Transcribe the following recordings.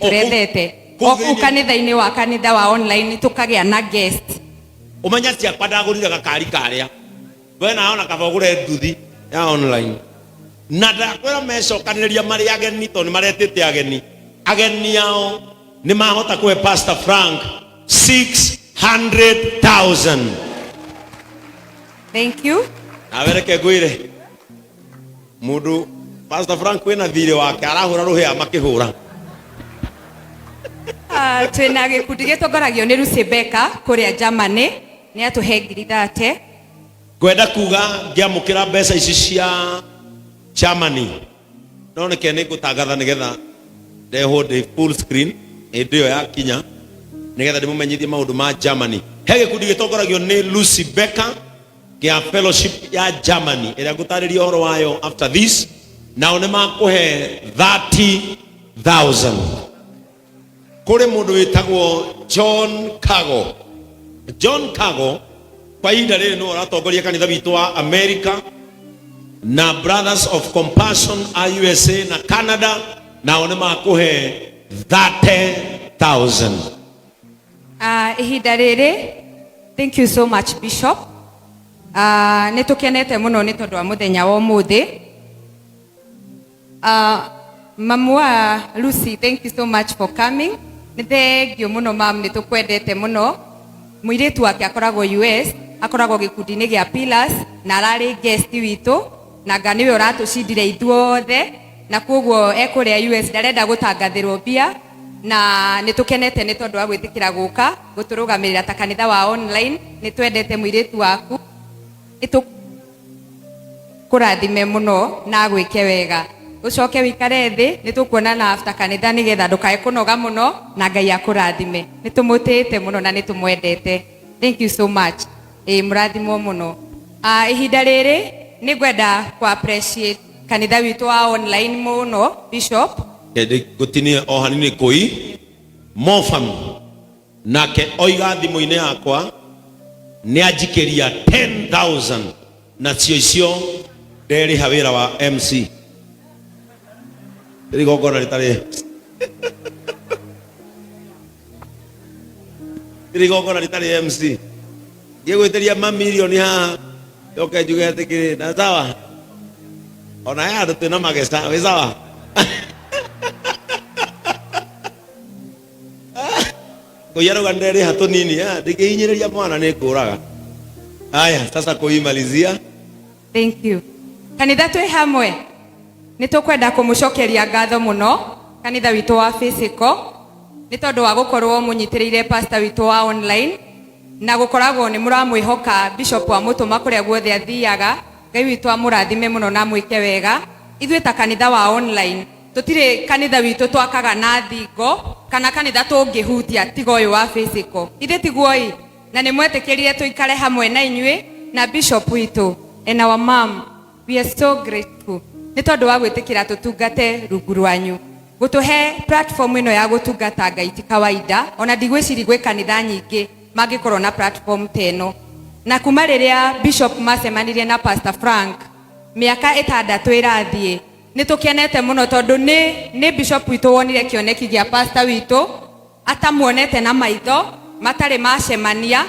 Tũrethete Kũu o kũu thĩinĩ. Kanitha-inĩ wa kanitha wa online tũkagĩa na guest. Ũmenya ciakwa ndagũrire gakari karĩa we nawe ona kaba ũgũre nduthi ya online na ndakwĩra mecokanĩrĩria marĩ ageni tondũ nĩ maretĩte ageni ageni ao nĩ mahota kũhe Pastor Frank 600,000. Thank you. Nawe reke ngwĩre mundu Pastor Frank wĩna thirĩ wake arahũra rũhĩa makĩhũra. Ah, twĩna gĩkundi gĩtongoragio nĩ Lucy Becker kũrĩa Germany, nĩ atũhe 30,000. Ngwenda kuga ngĩamũkĩra mbeca ici cia Germany no nĩke nĩ ngũtangatha nĩgetha ndehwo ndĩ full screen hĩndĩ ĩyo yakinya nĩgetha ndĩmũmenyithie maũndũ ma Germany. He gĩkundi gĩtongoragio nĩ Lucy Becker gĩa fellowship ya Germany ĩrĩa ngũtarĩria ũhoro wayo after this, nao nĩ makũhe 30,000. Kũrĩ mũndũ wĩtagwo John Kago. John Kago kwa ihinda rĩrĩ nĩwe ũratongoria kanitha witũ wa America na Brothers of Compassion a USA na Canada, nao nĩ makũhe 30,000. Ah, ihinda rĩrĩ, thank you so much, Bishop. Ah, nĩ tũkenete mũno nĩ tondũ wa mũthenya wa ũmũthĩ. Ah, mamu wa Lucy, thank you so much for coming. Nĩ thengio mũno, mam, nĩ tũkwendete mũno. Mũirĩtu wake akoragwo US, akoragwo gĩkundi-inĩ gĩa Pillars na ararĩ guest witũ na nga nĩwe ũratũcindire ithuothe na koguo ekũrĩa US ndarenda gũtangathĩrwo mbia na nĩ tũkenete nĩ tondũ wa gwĩtĩkĩra gũka gũtũrũgamĩrĩra ta kanitha wa online. Nĩ twendete mũirĩtu waku, nĩ tũkũrathime mũno na agwĩke wega. Ũcoke wĩikare thĩ, nĩ tũkuonana after kanitha nĩgetha ndũkae kũnoga mũno na Ngai akũrathime. Nĩ tũmũtĩĩte mũno na nĩ tũmwendete. Thank you so much. Ĩĩ, mũrathimwo mũno. Ah, ihinda rĩrĩ nĩ ngwenda kũ appreciate kanitha witũ wa online mũno, Bishop. Ngũtinie o hanini kũi Mofam nake oiga thimũ-inĩ yakwa nĩ anjikĩria 10,000 nacio icio nderĩha wĩra wa MC rĩrĩ igongona rĩtarĩ rĩrĩ igongona rĩtarĩ MC ngĩgwĩtĩria mamirioni haha yoke njuge atĩ kĩrĩ na sawa ona he handũ twĩna mageca wĩ sawa. Kũiya rauga nderĩha tũnini, ah, ndingĩhinyĩrĩria mwana nĩ ngũraga. Haya, sasa kuimalizia. Thank you. Kanitha twĩ hamwe nĩ tũkwenda kũmũcokeria ngatho mũno kanitha witũ wa physical nĩ tondũ wa gũkorwo mũnyitĩrĩire pastor witũ wa online na gũkoragwo nĩ mũramwĩhoka bishop wa mũtũma kũrĩa guothe athiaga. Ngai witũ amũrathime mũno na amwĩke wega. Ithuĩ ta kanitha wa online tũtirĩ kanitha witũ twakaga na thingo kana kanitha tũngĩhutia tiga ũyũ wa physical. Ithuĩ tiguo-ĩ, na nĩ mwetĩkĩrire tũikare hamwe na inyuĩ na bishop witũ and our mom. We are so grateful nĩ tondũ wa gwĩtĩkĩra tũtungate rungu rwanyu. Gũtũhe platform ĩno ya gũtungata Ngai ti kawaida, ona ndigwĩciri gwĩ kanitha nyingĩ mangĩkorwo na platform ta ĩno. Na kuma rĩrĩa bishop macemanirie na Pastor Frank mĩaka 6 ĩrathiĩ, nĩ tũkenete mũno tondũ nĩ bishop witũ wonire kĩoneki gĩa pastor witũ atamuonete na maitho matarĩ macemania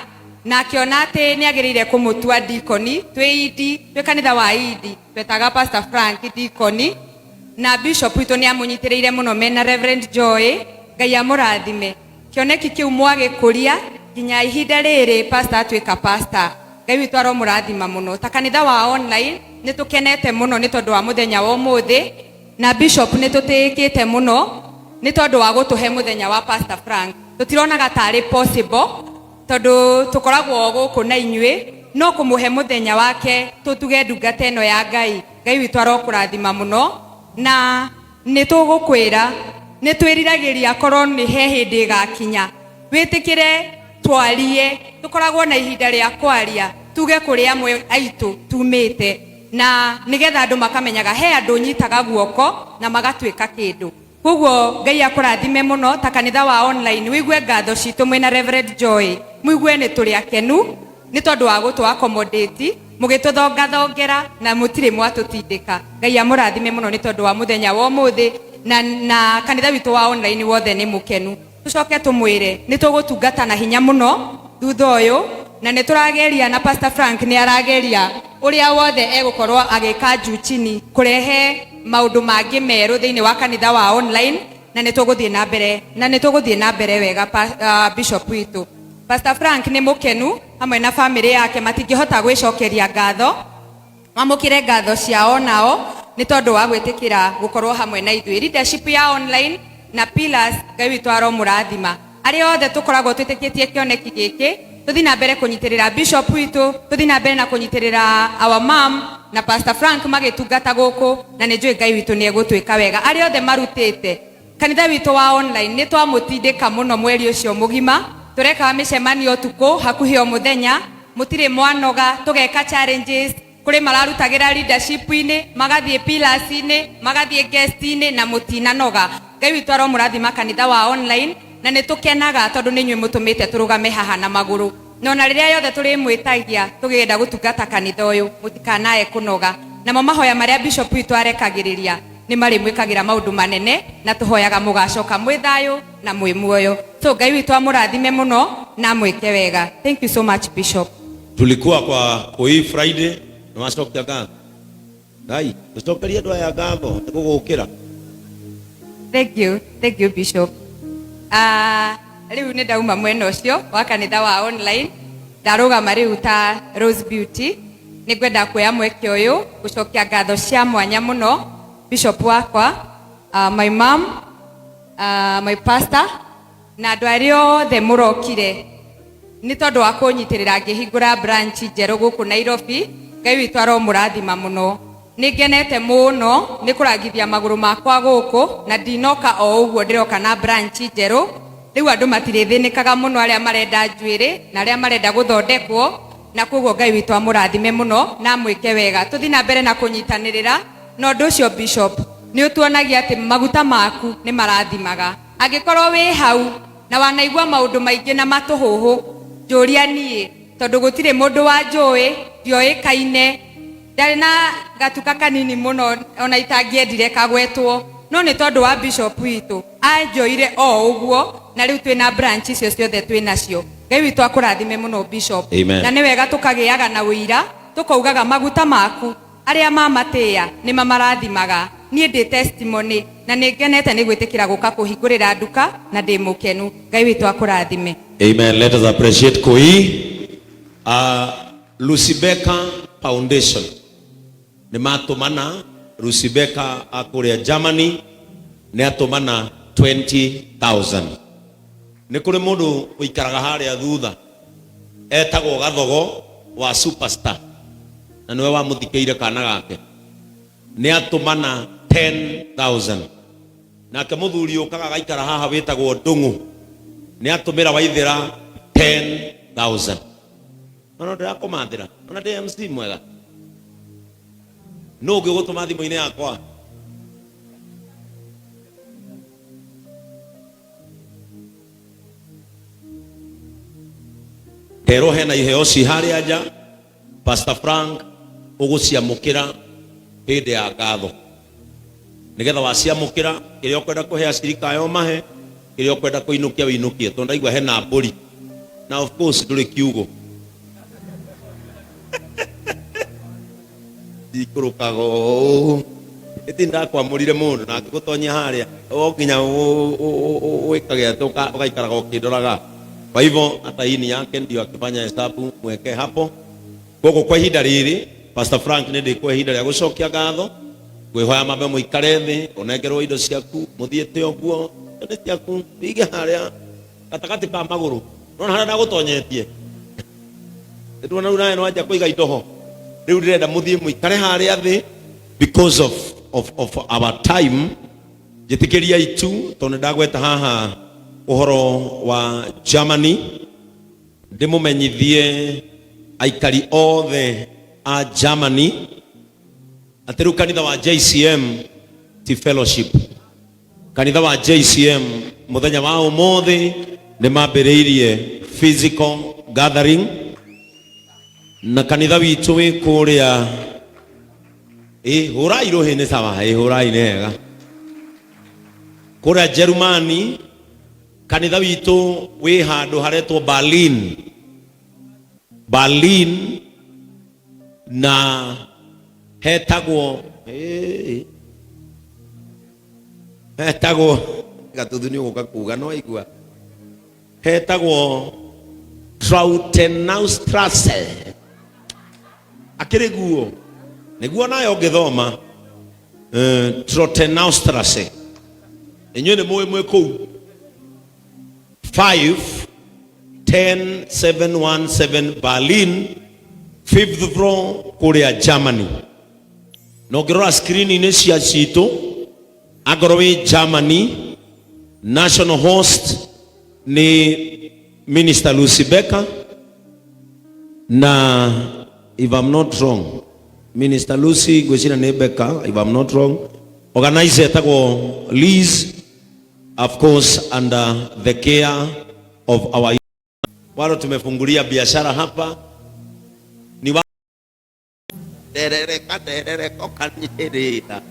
na akĩona atĩ nĩ agĩrĩire kũmũtua dikoni. Twĩ idi, twĩ kanitha wa idi twetaga Pastor Frank dikoni na bishop witũ nĩ amũnyitĩrĩire mũno mena Reverend Joy. Ngai amũrathime. Kĩoneki kĩu mwagĩkũria nginya ihinda rĩrĩ pastor atuĩka pastor. Ngai witũ aromũrathima mũno. Ta kanitha wa online nĩ tũkenete mũno nĩ tondũ wa mũthenya wa ũmũthĩ na bishop nĩ tũtĩĩkĩte mũno nĩ tondũ wa gũtũhe mũthenya wa Pastor Frank. Tũtironaga tarĩ possible tondũ tũkoragwo gũkũ na inyuĩ, no kũmũhe mũthenya wake tũtuge ndungata ĩno ya Ngai. Ngai witũ arokũrathima mũno na nĩ tũgũkwĩra nĩ twĩriragĩria korwo nĩ he hĩndĩ ĩgakinya wĩtĩkĩre twarie, tũkoragwo na ihinda rĩa kwaria tuge kũrĩa amwe aitũ tumĩte na nĩgetha andũ makamenyaga he andũ nyitaga guoko na magatuĩka kĩndũ. Koguo Ngai akũrathime mũno. Ta kanitha wa online wĩigue ngatho citũ mwĩna Reverend Joy, mũigue nĩ tũrĩ akenu nĩ tondũ wa gũtũ accommodate mũgĩtũthongathongera na mũtirĩ mwatũtindĩka. Ngai amũrathime mũno nĩ tondũ wa mũthenya wa ũmũthĩ. Na kanitha witũ wa online wothe nĩ mũkenu. Tũcoke tũmwĩre nĩ tũgũtungata na hinya mũno thutha ũyũ, na nĩ tũrageria, na Pastor Frank nĩ arageria ũrĩa wothe egũkorwo agĩka juu chini kũrehe maũndũ mangĩ merũ thĩinĩ wa kanitha wa online, na nĩ tũgũthiĩ na mbere, na nĩ tũgũthiĩ na mbere wega. Bishop witũ Pastor Frank nĩ mũkenu hamwe na famĩlĩ yake, matingĩhota gwĩcokeria ngatho. Mamũkĩre ngatho ciao nao nĩ tondũ wa gwĩtĩkĩra gũkorwo hamwe na ithuĩ, leadership ya online na Pillars. Ngai witũ aromũrathima. Arĩa othe tũkoragwo twĩtĩkĩtie kĩoneki gĩkĩ, tũthiĩ na mbere kũnyitĩrĩra bishop witũ, tũthiĩ na mbere na kũnyitĩrĩra our mom na Pastor Frank magĩtungata gũkũ, na nĩ njũĩ Ngai witũ nĩ egũtwĩka wega. Arĩa othe marutĩte kanitha witũ wa online, nĩ twamũtindĩka mũno mweri ũcio mũgima, tũrekaga mĩcemanio ũtukũ hakuhĩ o mũthenya, mũtirĩ mwanoga, tũgeka challenges. Kũrĩ mararutagĩra leadership-inĩ, magathiĩ pillars-inĩ, magathiĩ guest-inĩ, na mũtinanoga. Ngai witũ aromũrathima kanitha wa online, na nĩ tũkenaga tondũ nĩ inyuĩ mũtũmĩte tũrũgame haha na magũrũ. Na ona rĩrĩa yothe tũrĩmwĩtagia tũgĩenda gũtungata kanitha ũyũ, mũtikanae kũnoga. Namo mahoya marĩa bishop witũ arekagĩrĩria nĩ marĩmwĩkagĩra maũndũ manene, na tũhoyaga mũgacoka mwĩ thayũ na mwĩ muoyo. So Ngai witũ amũrathime mũno na amwĩke wega. Thank you so much, Bishop. Tulikuwa kwa koi Friday na wacokia ngatho. Ngai tucokerie andũ aya ngatho nĩ gũgũkĩra. Thank you, thank you, Bishop. Rĩu nĩ ndauma mwena ũcio wa kanitha wa online, ndarũgama rĩu ta Rose Beauty. Nĩ ngwenda kuoya mweke ũyũ gũcokia ngatho cia mwanya mũno bishop wakwa, my mom, my pastor, na andũ arĩa othe mũrokire nĩ tondũ wa kũnyitĩrĩra ngĩhingũra branch njerũ gũkũ Nairobi. Ngai witũ aromũrathima mũno. Nĩ ngenete mũno nĩ kũrangithia magũrũ makwa gũkũ, na ndinoka o ũguo, ndĩroka na branch njerũ. Rĩu andũ matirĩthĩnĩkaga mũno, arĩa marenda njuĩrĩ na arĩa marenda gũthondekwo, na koguo Ngai witũ amũrathime mũno na amwĩke wega. Tũthiĩ na mbere na kũnyitanĩrĩra, na ũndũ ũcio, Bishop, nĩ ũtuonagia atĩ maguta maku nĩ marathimaga. Angĩkorwo wĩ hau na wanaigua maũndũ maingĩ na matũhũhũ, njũria niĩ, tondũ gũtirĩ mũndũ wa njũĩ, ndioĩkaine, ndarĩ na gatuka kanini mũno ona itangĩendire kagwetwo, no nĩ tondũ wa bishop witũ anjoire o ũguo, na rĩu twĩna branch icio ciothe twĩ nacio. Ngai witũ akũrathime mũno, Bishop. Amen. Na nĩ wega tũkagĩaga na ũira, tũkaugaga maguta maku arĩa mamatĩĩa nĩ mamarathimaga. Niĩ ndĩ testimony, na nĩ ngenete nĩ gwĩtĩkĩra gũka kũhingũrĩra nduka, na ndĩ mũkenu. Ngai witũ akũrathime. Amen. Let us appreciate Koi. Lucy Becker Foundation. Nĩ matũmana. Lucy Becker akũrĩa Germany nĩ atũmana 20,000. Nĩ kũrĩ mũndũ ũikaraga harĩa thutha etagwo Gathogo wa Superstar, na nĩwe wamũthikĩire kana gake, nĩ atũmana 10,000. Nake mũthuri ũkaga agaikara haha wĩtagwo Ndũng'ũ nĩ atũmĩra Waithĩra 10,000. No ndĩrakũmathĩra ona ndĩ MC mwega nũ ũngĩ ũgũtũma thimũ-inĩ yakwa. Nderwo hena iheo ci harĩa nja, Pastor Frank ũgũciamũkĩra hĩndĩ ya ngatho, nĩgetha waciamũkĩra, kĩrĩa ũkwenda kũhe acirika ayo mahe, kĩrĩa ũkwenda kũinũkia wĩinũkie, tondũ ndaigua hena mbũri, na of course ndũrĩ kiugo ikũrũkaga ũũ. Ĩti ndakwamũrire mũndũ na ngĩgũtonyia harĩa o nginya wĩkage atĩ ũgaikaraga ũkĩndoraga. Kwa hivyo hata hii ni yake, ndio akifanya hesabu mweke hapo. Koguo kwa ihinda rĩrĩ, Pastor Frank, nĩ ndĩkũhe ihinda rĩa gũcokia ngatho. Ngwĩhoya mambe mũikare thĩ, ũnengerwo indo ciaku, mũthiĩte ũguo, indo nĩ ciaku, wige harĩa gatagatĩ ka magũrũ. Nona harĩa ndagũtonyetie, nĩtuona rĩu nawe nĩwanjia kũiga indo ho. Rĩu ndĩrenda mũthiĩ mũikare harĩa thĩ because of our time. Njĩtĩkĩria itu tondũ nĩ ndagweta haha ũhoro wa Germany, ndĩmũmenyithie aikari othe a Germany atĩ rĩu kanitha wa JCM ti fellowship. Kanitha wa JCM mũthenya wa ũmũthĩ nĩ mambĩrĩirie physical gathering, na kanitha witũ wĩ kũrĩa. Ĩ hũrai rũhĩ, nĩ sawa. Ĩ hũrai, nĩ hega. Kũrĩa Jerumani, kanitha witũ wĩ handũ haretwo Berlin. Berlin na hetagwo hetagwo gatuthu nĩ ũgũka kuga no igua hetagwo Trautenaustrasse akĩrĩ guo nĩguo nayo ũngĩthoma Trautenaustrasse. Inyuĩ nĩ mũĩ mwĩ kũu 5 10 717 Berlin, fifth floor kũrĩa Germany. Na ũngĩrora screen-inĩ cia citũ, angorwo wĩ Germany, national host nĩ Minister Lucy Becker, na if I'm not wrong, Minister Lucy ngwĩciria nĩ Becker, if I'm not wrong, organizer etagwo Liz, of course under the care of our wale tumefungulia biashara hapa ni wa derereka derereko kanyerera.